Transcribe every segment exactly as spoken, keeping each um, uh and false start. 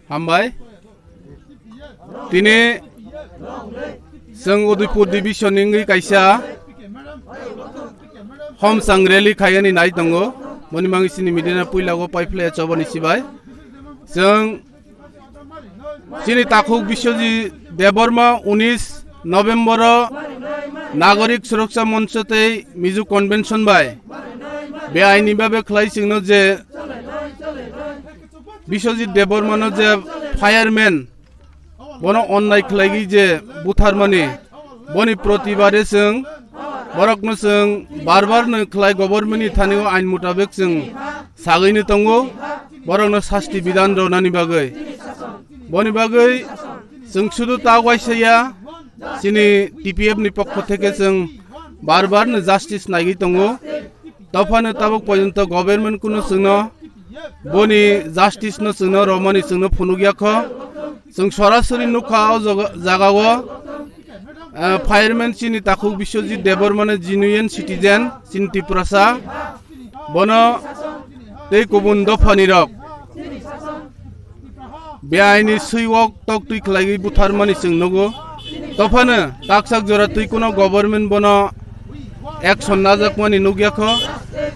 Hambai. Tini chwng Udaipur division ni wngwi kaisa homsang rally khaiyani nai tongo. Boni bagwi chini media no puila o paiphlaiya chobani sibai. Chwng chini takhuk Biswajit Debbarma unis November o Nagorik Suraksha Moncho tei Mizo Convention bai beaini babe khlai chwngno je Biswajit Debbarmano je fireman, bono onnai khlaigwi je butharmani, boni protibade chwng borokno chwng bar bar no khlai government ni thani o ain mutabek chwng sagwino tongo, borokno sasti bidan rwnani bagwi. Boni bagwi chwng sudu ta waisa ya, chini T P F ni pokho theke chwng bar bar no justice naigwi tongo. Dophano tabuk porjonto government kuno chwngno boni justice no chwngno romani chwngno phunukya kho. Chwng sorasori nukha o jaga, jagao, ah, fireman chini takhuk Biswajit Debbarmano genuine citizen, chini Tiprasa. Bono tei kubun dophani rok beaini swiwok tok twi khlaigwi butharmani chwng nugo. Dophano taksak jora twi kuno government bono action najakmani nukya kho.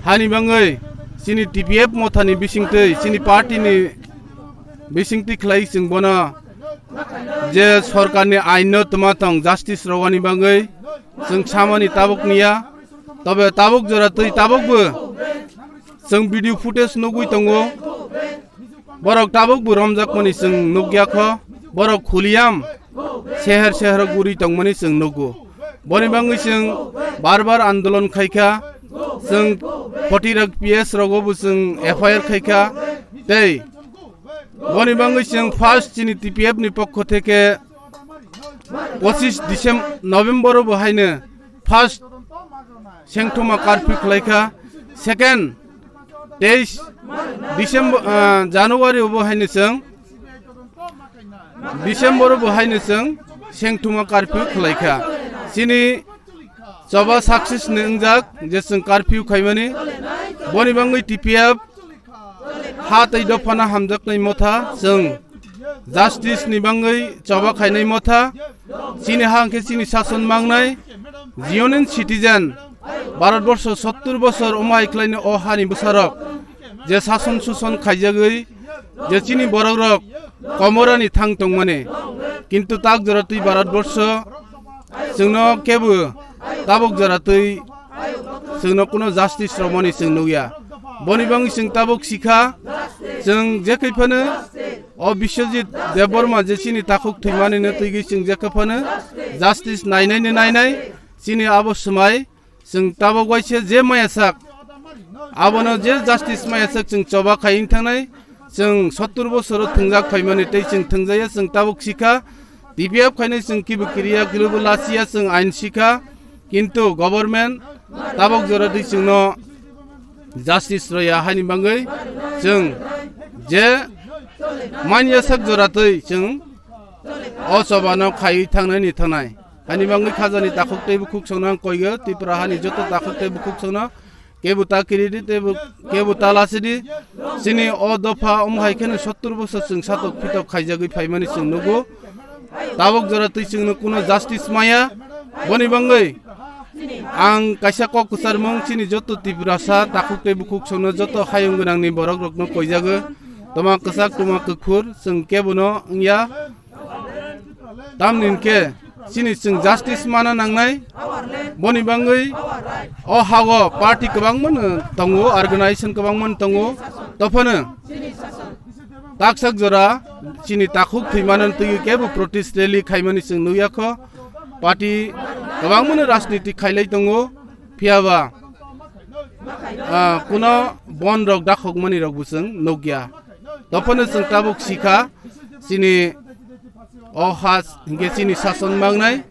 Hani bagwi chini T P F mothani bisingtwi, chini party ni bisingtwi khlai chwng bono je sorkarni ain no twma tong justice rogani bagwi chwng samani tabuk niya. Tobe tabuk jora twi tabuk bo chwng video footage nugwi tongo. Borok tabuk bo romjakmani chwng nukya kho. Borok khuliyam seher seher guri tongmani chwng nugo. Boni bagwi chwng bar bar andolon khaikha. Chwng Potirak P S rogo bo chwng F I R khaikha. Tei boni bagwi chwng first chini T P F ni pokho theke pochis Decem-, November o bo haino first sengthoma curfew khlaikha, second teis December, ah, January o bo haino chwng December o bo haino chwng sengthoma curfew khlaikha. Chini choba success ni wngjak je chwng curfew khaimani, boni bagwi T P F ha tei dophano hamjaknai motha, chwng justice ni bagwi choba khainai motha, chini ha hwnkhe chini sason mangnai, genuine citizen, Bharat borsho sottur bosor omo hai khlaino o hani bwsarok je sason suson khaijagwi je chini borokrok komorani thang tongmani, kintu tak jora twi Bharat borsho chwngno kebo tabuk jora twi chwngno kuno justice romani chwng nukya. Boni bagwi chwng tabuk sikha, chwng je kai phano o Biswajit Debbarma je chini takhuk thwimani no twigwi chwng je kai phano justice nainai ni nainai, chini abo swmai chwng tabuk waisa je maya sak, abono je justice maya sak chwng choba khai wng thangnai. Chwng sottur bosoro thwngjak phaimani tei chwng thwngjaya, chwng tabuk sikha, T P F khainai chwng kibu kiriya, kilubu lasiya, chwng ain sikha, kintu government tabuk jora twi chwngno justice roya, haini bagwi chwng je manya sak jora twi chwng o chobano khaiwi thangnai ni thangnai. Haini bagwi khajani takhuk tei bukhuk songno ang koigo, Tripura hani joto takhuk tei bukhuk songno kebo ta kiridi, tebo, kebo ta lasidi. Chini o dopha omo hai kheno sottur bosor chwng satok phitok khaijagwi phaimani chwng nugo. Tabuk jora twi chwngno kuno justice maya. Boni bagwi ang kaisa kok kwcharmung chini joto Tiprasa takhuk tei bukhuk songno joto hayung gwnangni borok rokno koijago. Toma kwchak, toma kwkhur, chwng kebono wngya. Tamni hwnkhe chini chwng justice mana nangnai. Boni bagwi o hago party kwbangma no tongo, organization kwbangma no tongo. Tophano taksak jora chini takhuk thwimano twiwi kebo protest rally khaimani chwng nukya kho. Party kwbangma no rajniti khailai tongo. Phiyaba, ah, kuno bon rok dakhokmani rok bo chwng nukya. Tophano chwng tabuk sikha, chini o ha hwnkhe chini sason mangnai,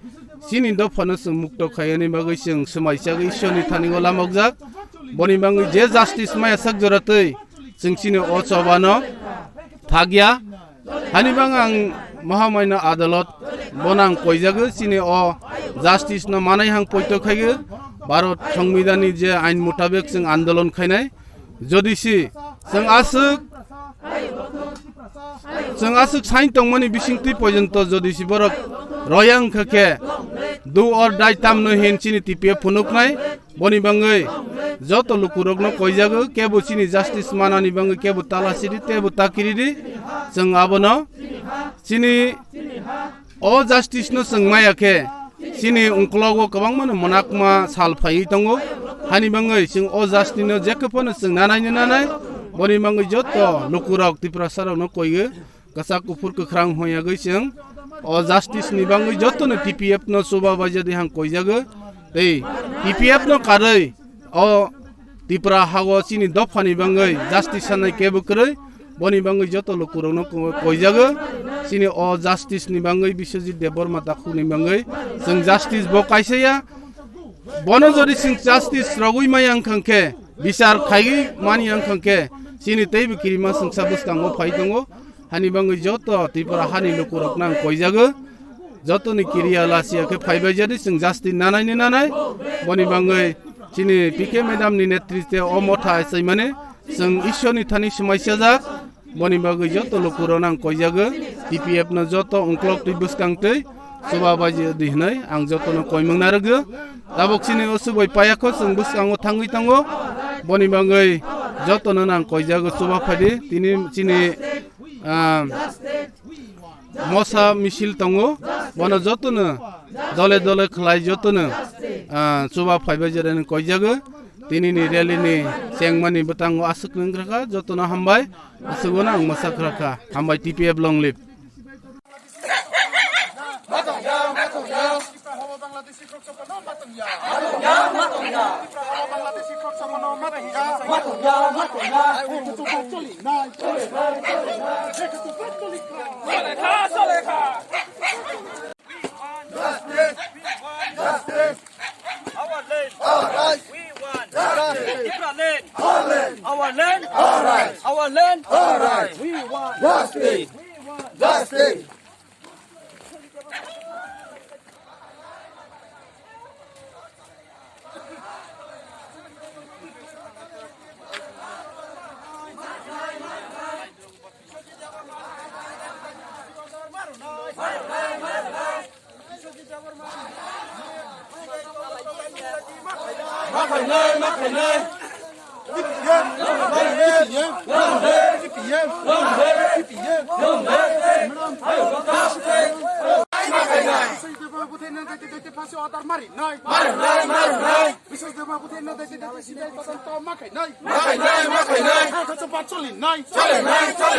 chini dophano chwng mukto khaiyani bagwi chwng swmai chagwi Ishwarni thani o lamokjak. Boni bagwi je justice maya sak jora twi chwng chini o chobano thakya. Hani bang ang Mahamayna Adalot bono ang koijago, chini o justice no manai hang poito khaigo. Bharat Songbidan ni je ain mutabek chwng andolon khainai. Jodi si chwng aswk Chwng aswk sain tongmani bisingtwi pojonto jodi si borok roya wngkha khe, do or die tamno hin chini T P F phunuknai. Boni bangwi joto lukurokno koijago, kebo chini justice manani bangwi kebo talasidi, tebo takiridi. Chwng abono chini o justice no chwng maya khe, chini ungklogo kwbangmano mwnakma sal phaiwi tongo. Hani bangwi chwng o justice no jekhe phano chwng nanaino nanai. Boni bangwi joto lukurok Tiprasarokno koigo, kwchak kuphur kwkhrang hoyagwi chwng o justice ni bangwi jotono T P F no chuba baijadi hang koijago. Tei T P F no karwi o Tipra hago chini dophani bangwi justice sanai kebo kwrwi, boni bangwi joto lukurokno ko-, koijago. Chini o justice ni bangwi Biswajit Debbarma takhukni bangwi chwng justice bo kaisa ya. Bono jodi chwng justice rogwi maya wngkha khe, bichar khaiwi mani wngkha khe, chini teibo kirima chwngsa bwskango phai tongo. Hani bangwi joto Tripura hani lukurokno ang koijago. Jotoni kiriya lasiya khe phaibai jadi chwng justice nanaini nanai. Boni bangwi chini P K madam ni netritwe o motha achaimani chwng Ishwar ni thani swmaichajak. Boni bagwi joto lukurokno ang koijago. T P F no joto ungklok twi bwskang twi chuba baijadi hwnwi ang jotono koimung narwkgo. Tabuk chini o chubai payakho chwng bwskango thangwi tongo. Boni bagwi jotono ang koijago chuba phaidi. Tini chini, ah, mosa misil tongo, bono jotono dole dole khlai jotono, ah, chuba phaibai jereni koijago. Tinini rally ni chengmani bwtango aswk wngkha kha, jotono hambai, aswk bono ang mwsa kha kha. Hambai, T P F long live. Justice! Justice! Our land! Our rights! We want! Justice! Our land! Our land! Our rights! Our land! Our rights! We want! Justice! We want! Justice!